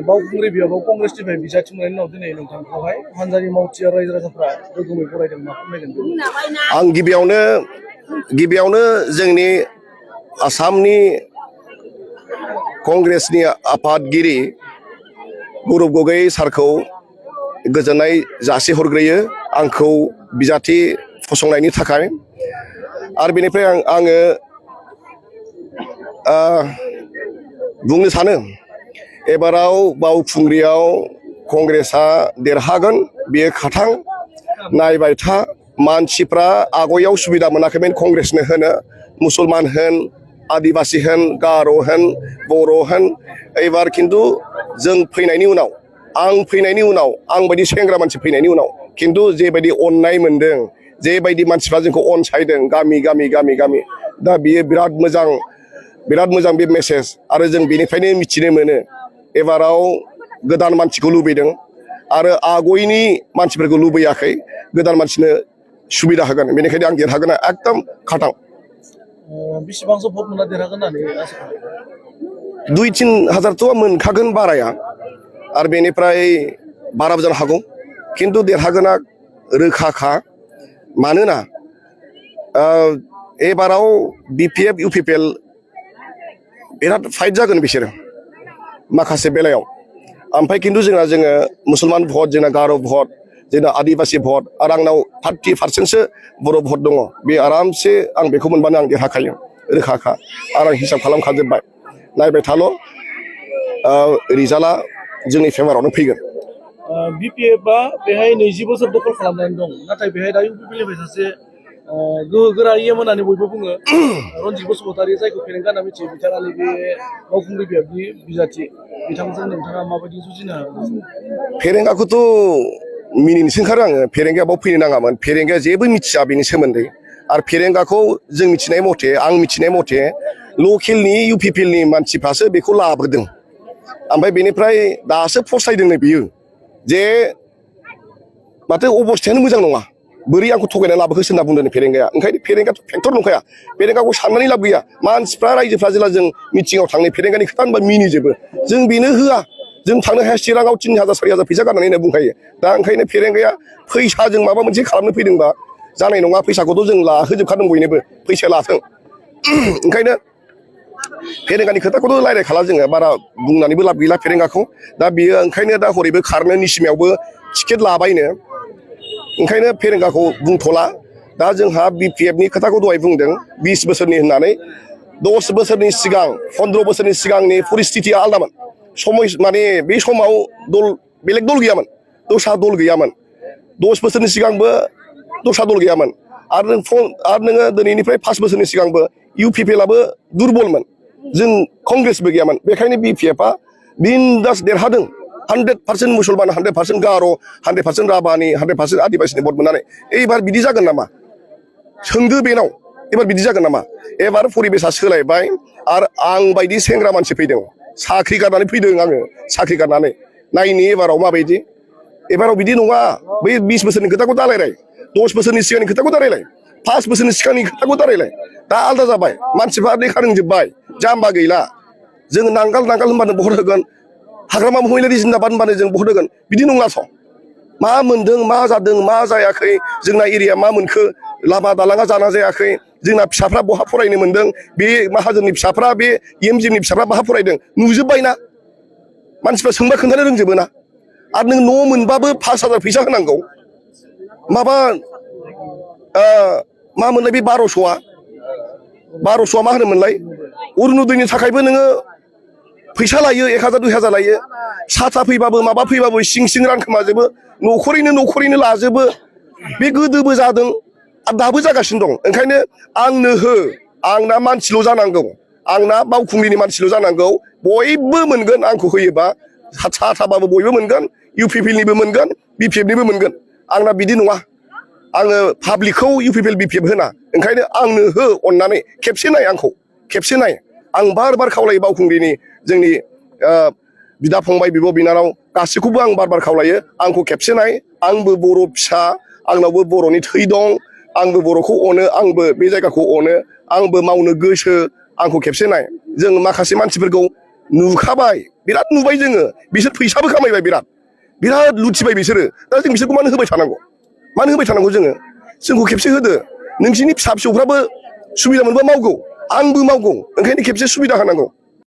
बावखुंग्रि बियाबाव कंग्रेसनिफ्राय बिजाथि मोननायनि उनाव दिनै नोंथांखौहाय हानजानि मावथि आरो रायजो राजाफ्रा गोगोमै बरायदों मा फोरमायगोन? आं गिबियावनो जोंनि आसामनि कंग्रेसनि आफादगिरि गौरब गगৈ सारखौ गोजोननाय जासिहरग्रोयो आंखौ बिजाथि फसंनायनि थाखाय। आरो बेनिफ्राय आङो बुंनो सानो एबाराव बावखुंग्रियाव कंग्रेसआ देरहागोन, बेयो खाथां। नायबाय था, मानसिफ्रा आगयाव सुबिदा मोनाखैमोन कंग्रेसनो होनो, मुसलमान होन, आदिबासि होन, गार' होन, बर' होन। एबार खिन्थु जों फैनायनि उनाव, आं फैनायनि उनाव, आं बायदि सेंग्रा मानसि फैनायनि उनाव खिन्थु जेबायदि अननाय मोनदों, जेबायदि मानसिफ्रा जोंखौ अनसायदों गामि गामि गामि गामि, दा बियो बिराद मोजां बे मेसेज। आरो जों बेनिफ्रायनो मिथिनो मोनो एबाराव गोदान मानसिखौ लुबैदों आरो आगयनि मानसिफोरखौ लुबैयाखै, गोदान मानसिनो सुबिदा होगोन। बेनिखायनो आं देरहागोन एकदम खाथां। बेसेबांसो भट मोनना देरहागोन होननानै आसा खालामो? 2-3 हाजारथ' मोनखागोन बाराया, आरो बेनिफ्राय बाराबो जानो हागौ, खिन्थु देरहागोना रोखाखा। मानोना एबाराव BPF UPPL बिराद फाइट जागोन बिसोरो माखासे बेलायाव। ओमफ्राय खिन्थु जोङो मुसलमान भट, जोंना गार' भट, जोंना आदिबासि भट, आरो आंनाव 30%सो बर' भट दङ। बे आरामसे आं बेखौ मोनबानो आं देरहाखायो, रोखाखा। आरो आं हिसाब खालामखाजोब्बाय, नायबाय थाल', रिजाल्टआ जोंनि फेभारावनो फैगोन। BPFआ बेहाय 20 बोसोर दखल खालामनानै दं, नाथाय बेहाय दा UPPनिफ्राय सासे गोहोगोरा EM होननानै बयबो बुङो, रनजित बसुमतारी, जायखौ फेरेंगा होनना मिथियो। बिथाङानो बे बावखुंग्रि बियाबनि बिजाथि, बिथांजों नोंथाङा माबायदि जुजिनो हागोन? फेरेंगाखौथ' मिनिनोसो ओंखारो आङो। फेरेंगाया बाव फैनो नाङामोन, फेरेंगाया जेबो मिथिया बेनि सोमोन्दै। आरो फेरेंगाखौ जों मिथिनाय मथे, आं मिथिनाय मथे लकेलनि UPPLनि मानसिफ्रासो बेखौ लाबोदों। ओमफ्राय बेनिफ्राय दासो फसायदोंनो बियो जे माथो अबस्थायानो मोजां नङा, बोरै आंखौ थगायना लाबोखोसो होनना बुंदों फेरेंगाया। ओंखायनो फेरेंगायाथ' फेक्टर नंखाया, फेरेंगाखौ साननानै लाब गैया। मानसिफ्रा, रायजोफ्रा जेला जों मिटिङाव थांनो फेरेंगानि खोथा होनबा मिनिजोबो, जों बेनो होआ, जों थांनो हाया। चिराङाव 3,000 4,000 फैसा गारनानै होनना बुंखायो। दा ओंखायनो फेरेंगाया फैसाजों माबा मोनसे खालामनो फैदोंबा जानाय नङा। फैसाखौथ' जों लाहोजोबखादों बयनोबो, फैसाया लाथों। ओंखायनो फेरेंगानि खोथाखौथ' रायज्लायखाला जोङो, बारा बुंनानैबो लाब गैला फेरेंगाखौ। दा बियो ओंखायनो दा हरैबो खारनो, निसिमायावबो टिकेट लाबायनो, ओंखायनो फेरेंगाखौ बुंथ'ला। दा जोंहा BPFनि खोथाखौ दहाय बुंदों 20 बोसोरनि होननानै। 10 बोसोरनि सिगां, 15 बोसोरनि सिगांनि परिस्थितिया आलदामोन। माने बे समाव बेलेग दल गैयामोन, दस्रा दल गैयामोन। 10 बोसोरनि सिगांबो दस्रा दल गैयामोन। आरो नोङो दिनैनिफ्राय 5 बोसोरनि सिगांबो UPPLआबो दुरबलमोन, जों कंग्रेसबो गैयामोन। बेखायनो BPFआ बिन्दास देरहादों। 100% मुसलमान, 100% गार', 100% राभानि, 100% आदिबासिनि भट मोननानै। एबार बिदि जागोन नामा? सोंदो बेनाव, एबार बिदि जागोन नामा? एबार परिबेसा सोलायबाय, आरो आं बायदि सेंग्रा मानसि फैदों, साख्रि गारनानै फैदों आङो, साख्रि गारनानै। नायनि एबाराव माबायदि। एबाराव बिदि नङा। बै 20 बोसोरनि खोथाखौ दारायलाय, 10 बोसोरनि सिगांनि खोथाखौ दारायलाय, 5 बोसोरनि सिगांनि खोथाखौ दारायलाय। दा आलादा जाबाय, मानसिफ्रा लेखा रोंजोब्बाय, जाम्बा गैला। जों नांगाल होनबानो भट होगोन, हाग्रामा महिलारि जिन्दाबाद होनबानो जों भट होगोन, बिदि नंलाथ'। मा मोनदों, मा जादों, मा जायाखै, जोंना एरिया मा मोनखो, लामा दालाङा जाना जायाखै, जोंना फिसाफ्रा बहा फरायनो मोनदों, बे माहाजोननि फिसाफ्रा, बे EMGनि फिसाफ्रा बहा फरायदों, नुजोब्बायना। मानसिफ्रा सोंबा खोन्थानो रोंजोबो ना। आरो नों न' मोनबाबो 5,000 फैसा होनांगौ। माबा मा मोनलाय बे 1200आ मा होनोमोनलाय, अरुनदयनि थाखायबो नोङो फैसा लायो, 1,000 2,000 लायो। साथा फैबाबो माबा फैबाबो सिं रानखोमाजोबो, न'खरैनो लाजोबो। बे गोदोबो जादों, आरो दाबो जागासिनो दं। ओंखायनो आंनो हो, आंना मानसिल' जानांगौ, आंना बावखुंग्रिनि मानसिल' जानांगौ, बयबो मोनगोन। आंखौ होयोबा साथाबाबो बयबो मोनगोन, UPPLनिबो मोनगोन, BPFनिबो मोनगोन। आंना बिदि नङा, आङो पाब्लिकखौ UPPL BPF होना। ओंखायनो आंनो हो अननानै, खेबसे नाय आंखौ, खेबसे नाय। आं बार खावलायो बावखुंग्रिनि जोंनि बिदा फंबाय, बिब' बिनानाव गासैखौबो आं बार खावलायो, आंखौ खेबसे नाय। आंबो बर' फिसा, आंनावबो बर'नि थै दं, आंबो बर'खौ अनो आंबो बे जायगाखौ अनो आंबो मावनो गोसो आंखौ खेबसे नाय जों माखासे मानसिफोरखौ नुखाबाय बिराद नुबाय जोङो बिसोर फैसाबो खामायबाय बिराद लुथिबाय बिसोरो दा जों बिसोरखौ मानो होबाय थानांगौ जोंखौ खेबसे होदो नोंसिनि फिसा फिसौफ्राबो सुबिदा मोनबा मावगौ आंबो मावगौ ओंखायनो खेबसे सुबिदा होनांगौ